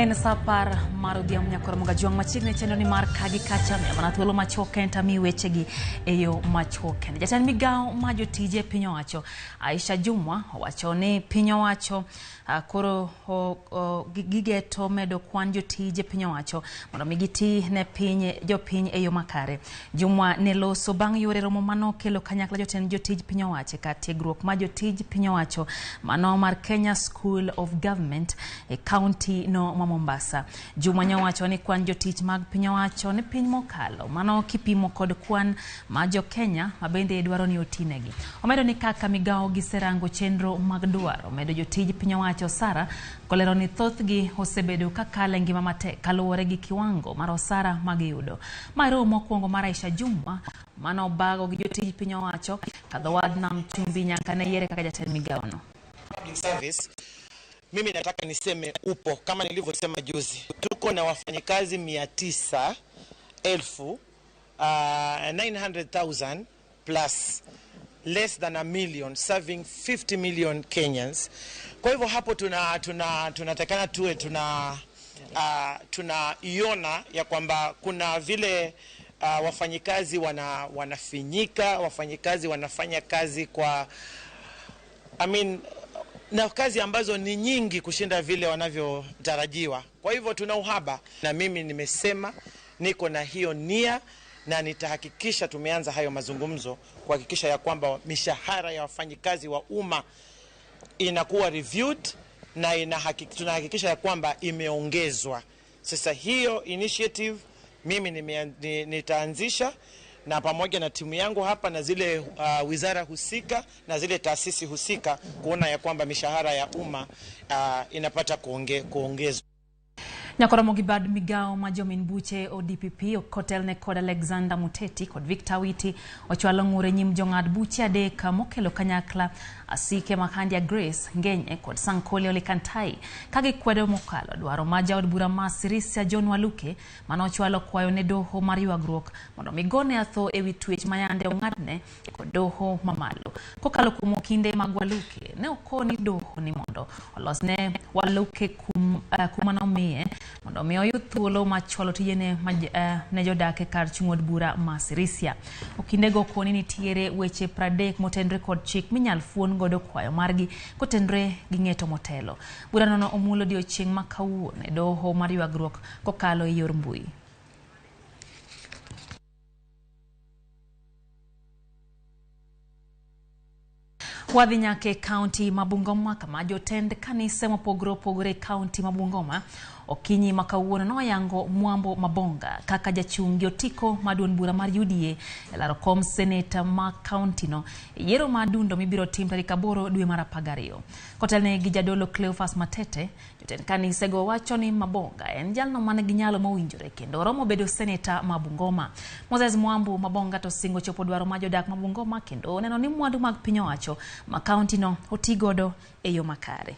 En sa apar mar odhiambo nyakoro Mogajwang' machiegni chenro ni mar kagi kacha miyo mana thuolo machuok kende tami wechegi e yo machuok kende. Jatend migawo ma jotije e piny owacho Aisha Jumwa owacho ni piny owacho koro gigeto medo kwan jotije piny owacho mondo mi giti ne piny jopiny e yo makare. Jumwa ne loso bang' yore romo manokelo kanyakla jotend jotij piny owacho e kar tiegruok ma jotij piny owacho mano mar Kenya School of Government e kaunti no ma Mombasa. Jumwa ne owacho ni kwan jotich mag piny owacho ni piny mokalo mano kipimo kod kwan ma jo Kenya ma bende dwaro ni otinegi. Omedo ni kaka migawo giserango chenro mag dwaro medo jotij piny owacho osara kolero ni thothgi osebedo kakalo e ngima matek kaluwore gi kiwango mar osara magiyudo. Ma e romo mokwongo mar Aisha Jumwa mano obago gi jotij piny owacho kadho wadh nam chumbi nyaka ne yiere kaka jatend migawono. Public service, mimi nataka niseme upo kama nilivyosema juzi, tuko na wafanyikazi 900,000, 900,000 plus less than a million serving 50 million Kenyans. Kwa hivyo hapo tunatakana tuwe tunaiona ya kwamba kuna vile wafanyikazi wanafinyika, wafanyikazi wanafanya kazi kwa na kazi ambazo ni nyingi kushinda vile wanavyotarajiwa. Kwa hivyo tuna uhaba, na mimi nimesema niko na hiyo nia na nitahakikisha tumeanza hayo mazungumzo kuhakikisha ya kwamba mishahara ya wafanyikazi wa umma inakuwa reviewed na tunahakikisha ya kwamba imeongezwa. Sasa hiyo initiative mimi nitaanzisha na pamoja na timu yangu hapa na zile wizara husika na zile taasisi husika kuona ya kwamba mishahara ya umma inapata kuongezwa. Nyakoromo gi bad migawo ma jomin buche ODPP kotelne kod Alexander Muteti kod Victor Witi ochwalo ng'ur e nyim jong'ad buche adek mokelo kanyakla Asike Makandia Grace Ngenye kod Sankole Ole Kantai ka gikwedo mokalo dwaro ma jaod bura ma Sirisia John Waluke manochwalo kwayo ne doho mar ywagruok mondo migone atho ewi twech mayande ong'adne kod doho mamalo. Kokalo kuom okinde mag Waluke ne okoni doho ni mondo olosne Waluke kuma nomiye mondo mi oyud thuolo mar chwalo tijene ne jodak e kar chung' od bura ma Sirisia. Okindego koni nitiere weche 30 motenre kod chik minyal fuon godo kwayo margi kotenre gi ng'eto motelo. Burano no omulo odiochieng' ma kawuono e doho mar ywagruok kokalo e yor mbui. Wadhi nyaka e kaunti ma Bungoma kama jotend kanise mopogore opogore e kaunti ma Bungoma okinyi ma kawuono noyango Mwambo Mabonga kaka jachung' gi otiko ma duond bura mar UDA e laro kom seneta ma kaunti no e yiero ma dundo mibiro tim tarik 8 dwe mar 12. Kotelne gi jadolo Cleophas Matete, jotend kanisego wacho ni Mabonga en jalno man gi nyalo mowinjore kendo oromo bedo seneta ma Bungoma. Moses Mwambo Mabonga to singo chopo dwaro ma jodak ma Bungoma kendo neno ni mwandu mag piny owacho ma kaunti no oti godo e yo makare.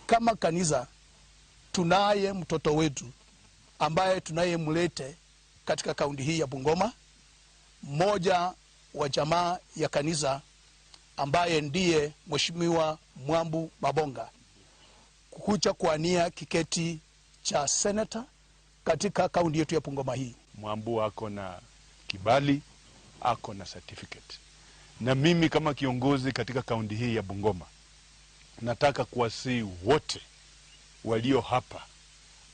Kama kanisa tunaye mtoto wetu ambaye tunayemlete katika kaunti hii ya Bungoma, mmoja wa jamaa ya kanisa ambaye ndiye Mheshimiwa Mwambu Mabonga, kukuja kuania kiketi cha senator katika kaunti yetu ya Bungoma hii. Mwambu ako na kibali, ako na certificate. Na mimi kama kiongozi katika kaunti hii ya Bungoma nataka kuwasihi wote walio hapa,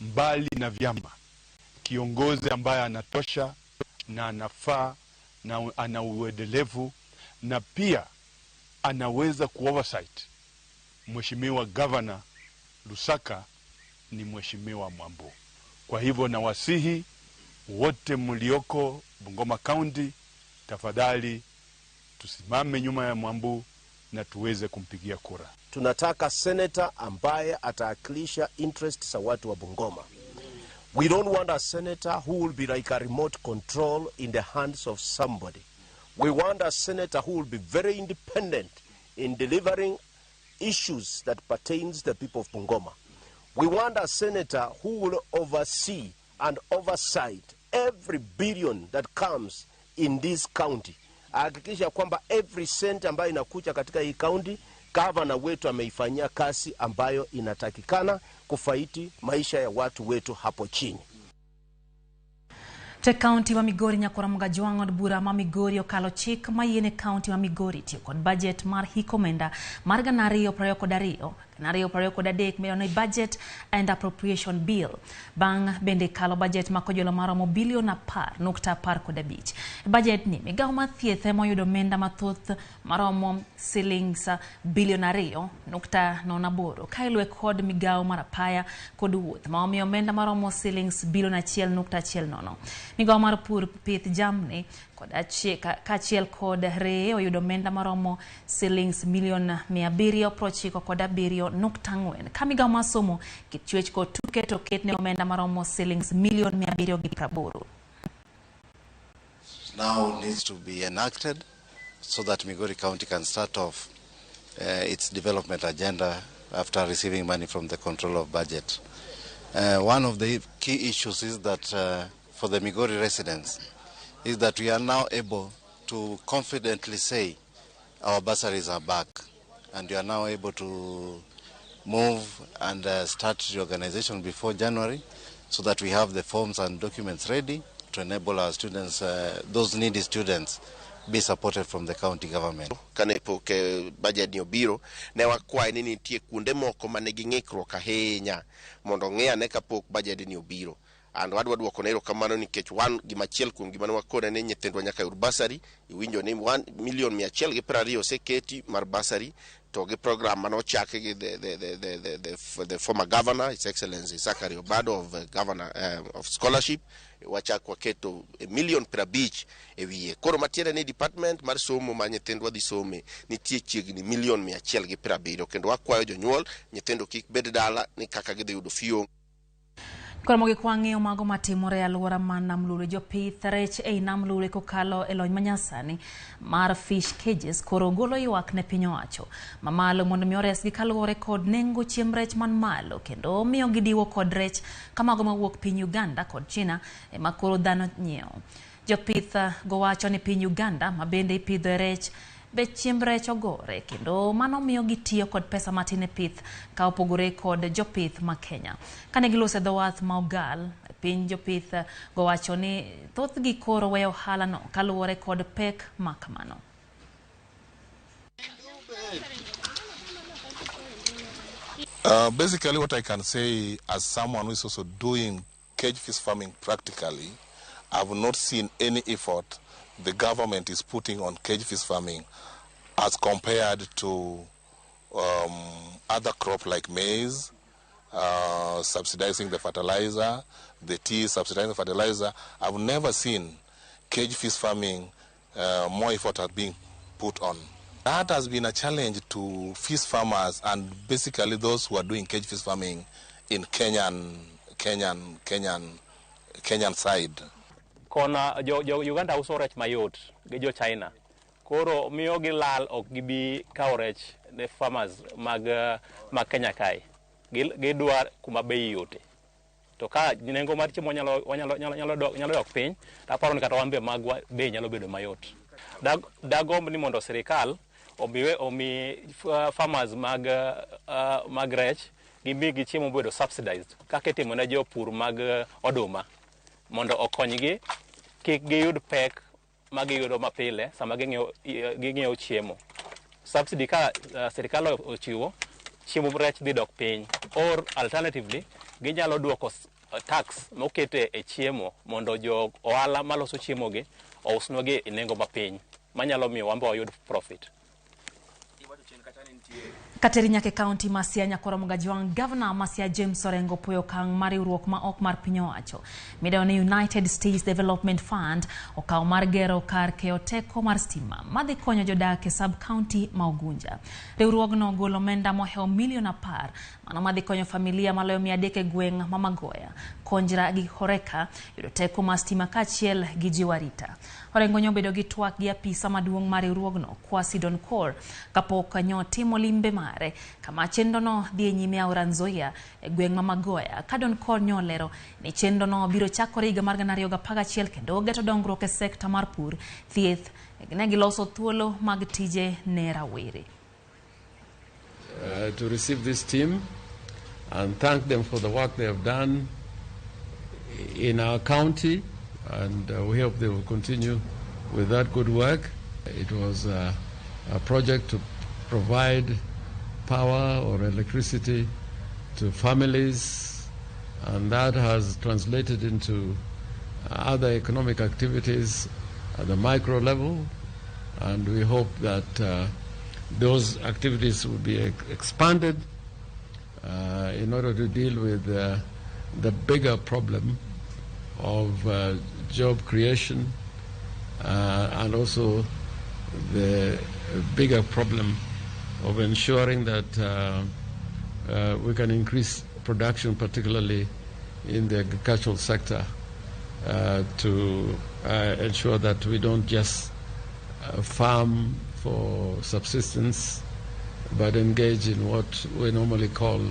mbali na vyama, kiongozi ambaye anatosha na anafaa na ana uendelevu na pia anaweza ku-oversight Mheshimiwa Governor Lusaka ni Mheshimiwa Mwambu. Kwa hivyo nawasihi wote mlioko Bungoma County, tafadhali tusimame nyuma ya Mwambu na tuweze kumpigia kura. Tunataka senator ambaye ataakilisha interest za watu wa Bungoma. We don't want a senator who will be like a remote control in the hands of somebody. We want a senator who will be very independent in delivering issues that pertains to the people of Bungoma. We want a senator who will oversee and oversight every billion that comes in this county. Ahakikisha kwamba every cent ambayo inakuja katika hii county Gavana wetu ameifanyia kazi ambayo inatakikana kufaidi maisha ya watu wetu hapo chini. To e kaunti ma Migori nyakora Mugajwang' od bura ma Migori okalo chik mayiene kaunti ma Migori tiyo kod bajet mar hik omenda mar 2022 2023 miluongo ni Budget and Appropriation Bill. Bang' bende kalo bajet ma kojolo maromo bilion 10.15. E bajet ni migawo mar thieth ema oyudo omenda mathoth maromo silings bilion 2.08 ka iluwe kod migawo mar apaya kod wuoth ma omiyo omenda maromo silings bilion 1.10. Migawo mar pur, pith jamni kod kaachiel kod reye oyudo omenda maromo silings milion 797.4 ka migawo mar somo, kit chwech kod tuke to oketne omenda maromo silings milion 780. Now needs to be enacted so that Migori County can start off its development agenda after receiving money from the control of budget. One of the key issues is that for the Migori residents is that we are now able to confidently say our bursaries are back, and we are now able to move and start the organization before January so that we have the forms and documents ready to enable our students, those needy students, be supported from the county government. Kane pok budget ni obiro, ne wakwaye ni nitie kuonde moko mane gi ng'ikruok ahinya mondo ong'i ane kapok budget ni obiro. And wadwa duoko ne erokamano nikech wan gimachiel kuom gima ne wakone ni nyithindwa nyaka yud bursary. Iwinjo ni 1,120,000,000 oseketi mar bursary to gi program manochaki gi the former governor, His Excellency Zachary Obado, of governor of scholarship, wachak waketo milion 50 e wiye. Koro matiende ni department mar somo ma nyithindwa dhi some nitie chiegni milion 170, kendo wakwayo jonyuol nyithindo kik bed dala ni kaka gidhi yudo fee. Koro mogik wang'eyo mago matimore e alwora mar Nam Lolwe. Jopith rech ei Nam Lolwe kokalo e lony manyasani mar fish cages koro golo ywak ne piny owacho mamalo mondo mi oresgi kaluwore kod nengo chiemb rech man malo kendo miyo gidiwo kod rech kamago mawuok piny Uganda kod China ema koro dhano nyiewo. Jopith go wacho ni piny Uganda ma bende ipidho rech bech chiemb rech ogore kendo mano miyo gitiyo kod pesa matin e pith ka opogore kod jopith ma Kenya. Kane giloso e dho wath ma Ogal, piny jopith go wacho ni thothgi koro weyo ohala no kaluwore kod pek ma kamano. Basically what I can say as someone who is also doing cage fish farming practically, I've not seen any effort the government is putting on cage fish farming as compared to other crop like maize, subsidizing the fertilizer, the tea subsidizing the fertilizer. I've never seen cage fish farming more effort has been put on. That has been a challenge to fish farmers and basically those who are doing cage fish farming in Kenyan side. Kona jo Uganda uso rech mayot gi jo China. Koro miyo gi lal ok gibi kawo rech ne farmers mag Kenya kae. Gidwar kuma bei yote. To ka nengo mar chiemo nyalo dok piny, aparo ni kata wan be magwa bei nyalo bedo mayot. Dagomb ni mondo sirikal omi farmers mag rech gimi gi chiemo bedo subsidized kaka itimo ne jopur mag oduma, mondo okonygi kik giyud pek ma giyudo mapile sama ging'iewo chiemo. Subsidy ka sirikal ochiwo, chiemo rech dhi dok piny, or alternatively ginyalo duoko tax mokete e chiemo mondo jo ohala maloso chiemo gi ousnwagi e nengo mapiny manyalo miyo wan be wayud profit. Kateri nyaka e kaunti ma Siaya Nyakoro Mugajwang', Gavana ma Siaya James Orengo puoyo okang' mar riwruok ma ok mar piny owacho mideo ni United States Development Fund okawo mar gero kar keyo teko mar stima madhi konyo jodak e sub county ma Ugunja. Riwruogno golo omenda mohewo milion 10 mano madhi konyo familia maloyo 300 e gweng' ma Magoya, Konjra gi Horeka yudo teko mar stima kaachiel gi Jiwarita. Orengo nyobedo gi twak gi apisa maduong' mar riwruogno Kwasi Donkor kapok nyotimo limbe mare kama chenrono dhi e nyime aora Nzoia e gweng' ma Magoya. Ka Donkor nyolero ni chenrono biro chakore higa mar 2011 kendo geto dongruok e sekta mar pur, thieth, ne giloso thuolo mag tije ne rawere. to receive this team and thank them for the work they have done in our county, and we hope they will continue with that good work. It was a project to provide power or electricity to families, and that has translated into other economic activities at the micro level, and we hope that those activities will be expanded in order to deal with the bigger problem of job creation and also the bigger problem of ensuring that we can increase production, particularly in the agricultural sector, to ensure that we don't just farm for subsistence, but engage in what we normally call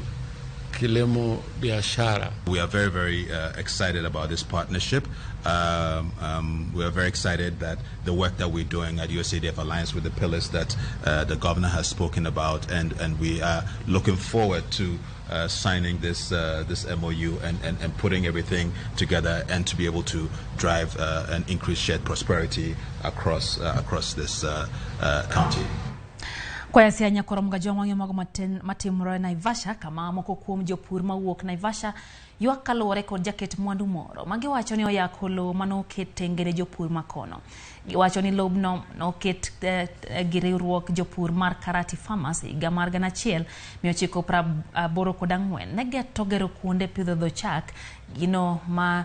Kilimo Biashara. We are very, very excited about this partnership. We are very excited that the work that we're doing at USADF aligns with the pillars that the governor has spoken about, and we are looking forward to signing this this MOU and putting everything together, and to be able to drive and increase shared prosperity across across this county. Kwaya nyakoro mgajwa wang'e mago matimore Naivasha kama moko kuom jopur mawuok Naivasha ywak kaluwore kod jaket mwandu moro magiwacho ni oyako lowo manoket tenge ne jopur makono. Giwacho ni lobno noket gi riwruok jopur mar Karati Farmers higa mar 1984 ne geto gero kuonde pidho dho chak gino ma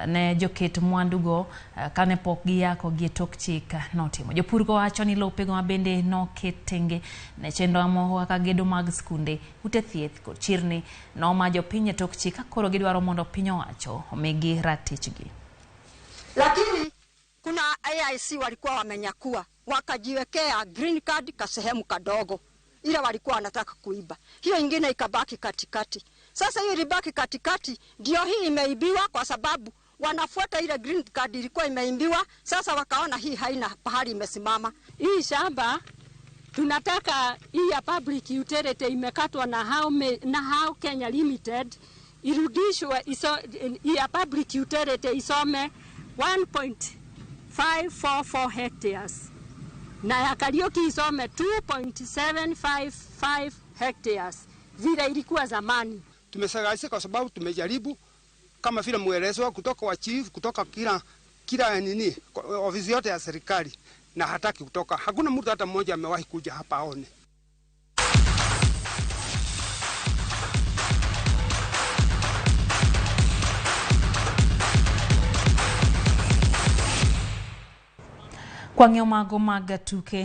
ne joket mwandugo kane pok giyako gi tok chik notimo. Jopur go wacho ni lopego mabende noket tenge ne chenro moko kaka gedo mag skunde, ute thieth kod chirni noma jopiny e tok chik koro gidwaro mondo piny owacho omigi ratichgi. Lakini kuna AIC walikuwa wamenyakua wakajiwekea green card ka sehemu kadogo ila walikuwa wanataka kuiba, hiyo ingine ikabaki katikati. Sasa hiyo ilibaki katikati ndio hii imeibiwa, kwa sababu wanafuata ile green card ilikuwa imeibiwa. Sasa wakaona hii haina pahali imesimama. Hii shamba tunataka hii ya public utility imekatwa na Hao Kenya Limited irudishwe, hii ya public utility isome 1.544 hectares na ya Kariuki isome 2.755 hectares vile ilikuwa zamani. Tumesagaisika kwa sababu tumejaribu kama vile mwelezo kutoka wa chief, kutoka kila nini ofisi yote ya serikali, na hataki kutoka. Hakuna mtu hata mmoja amewahi kuja hapa aone. Kwa ng'eyo mago mag tuke.